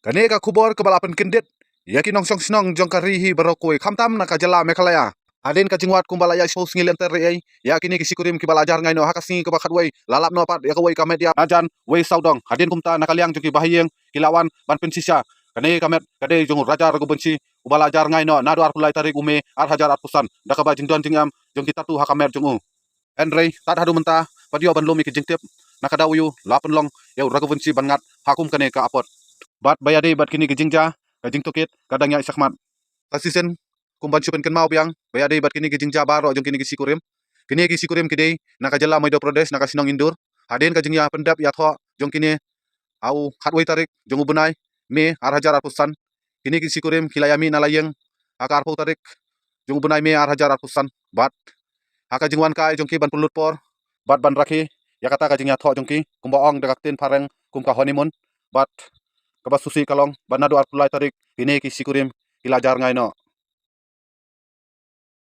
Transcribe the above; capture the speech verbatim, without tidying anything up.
Kane ka khubor kaba la pynkyndit ïa ki nongshong shnong jong ka ri hi baroh kawei, khamtam na ka jylla Meghalaya. Hadien ka jingwad kumba la ïa shiphew sngi lynter ïa kine ki shikurim kiba la jar ngai noh ha ka sngi kaba khatwei, la lap noh pat ïa kawei ka met ïap na jan wei sawdong. Hadien kumta na ka liang jong ki bahaïing ki la wan ban pynshisha. Kane ka met ka dei jong u Raja Raghuvanshi uba la jar ngai noh naduh arphew lai tarik u May ar hajar arphew san da kaba jingdon jingem jong ki tattoo ha ka met jong u. Hynrei tad haduh mynta pat ïoh ban lum ïa ki jingtip na ka daw ïa u la pynlong ïa u Raghuvanshi ban ngat ha kum kane ka apot. Bad ba ïadei bad kine ki jingjia, ka jingtohkit ka dang ïaid shakhmat. Sa shisien kum ban shu pynkynmaw biang ba ïadei bad kine ki jingjia baroh jong kine ki shikurim. Kine ki shikurim ki dei na ka jylla Madhya Pradesh, na ka shnong Indore. Hadien ka jingïapyndep ïathoh jong kine ha u khatwei tarik jong u bnai May ar hajar arphew san, kine ki shikurim ki la ïamih na la ïing ha ka arphew tarik jong u bnai May ar hajar arphew san. Bad ha ka jingwan kai jong ki ban pynlut por bad ban rakhe ïa kata ka jingïathoh jong ki, kumba ong da ka ktien phareng kum ka honeymoon, bad kaba sngewsih ka long ba naduh arphew lai tarik kine ki shikurim ki la jar ngai noh.